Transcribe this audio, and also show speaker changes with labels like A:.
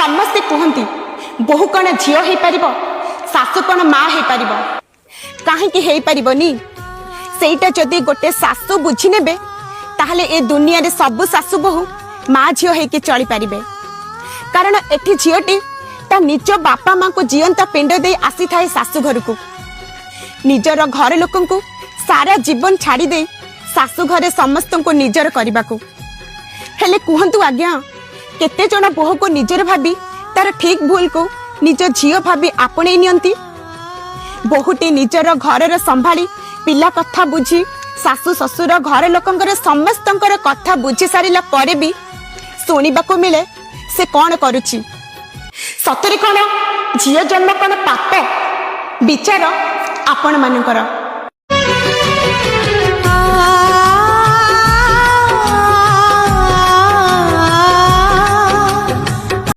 A: ସମସ୍ତେ କୁହନ୍ତି, ବୋହୂ କ'ଣ ଝିଅ ହେଇପାରିବ? ଶାଶୁ କ'ଣ ମା ହେଇପାରିବ? କାହିଁକି ହେଇପାରିବନି? ସେଇଟା ଯଦି ଗୋଟେ ଶାଶୁ ବୁଝିନେବେ, ତାହେଲେ ଏ ଦୁନିଆରେ ସବୁ ଶାଶୁ ବୋହୂ ମା ଝିଅ ହେଇକି ଚଳିପାରିବେ। କାରଣ ଏଠି ଝିଅଟି ତା ନିଜ ବାପା ମାଙ୍କୁ ଜିଅନ୍ତା ପିଣ୍ଡ ଦେଇ ଆସିଥାଏ ଶାଶୁ ଘରକୁ। ନିଜର ଘର ଲୋକଙ୍କୁ ସାରା ଜୀବନ ଛାଡ଼ି ଦେଇ ଶାଶୁ ଘରେ ସମସ୍ତଙ୍କୁ ନିଜର କରିବାକୁ। ହେଲେ କୁହନ୍ତୁ ଆଜ୍ଞା, କେତେ ଜଣ ବୋହୂକୁ ନିଜର ଭାବି ତାର ଠିକ ଭୁଲକୁ ନିଜ ଝିଅ ଭାବି ଆପଣେଇ ନିଅନ୍ତି? ବୋହୂଟି ନିଜର ଘରର ସମ୍ଭାଳି, ପିଲା କଥା ବୁଝି, ଶାଶୁ ଶ୍ୱଶୁର ଘର ଲୋକଙ୍କର ସମସ୍ତଙ୍କର କଥା ବୁଝି ସାରିଲା ପରେ ବି ଶୁଣିବାକୁ ମିଳେ ସେ କଣ କରୁଛି। ସତରେ କଣ ଝିଅ ଜନ୍ମ କଣ ପାପ? ବିଚାର ଆପଣମାନଙ୍କର।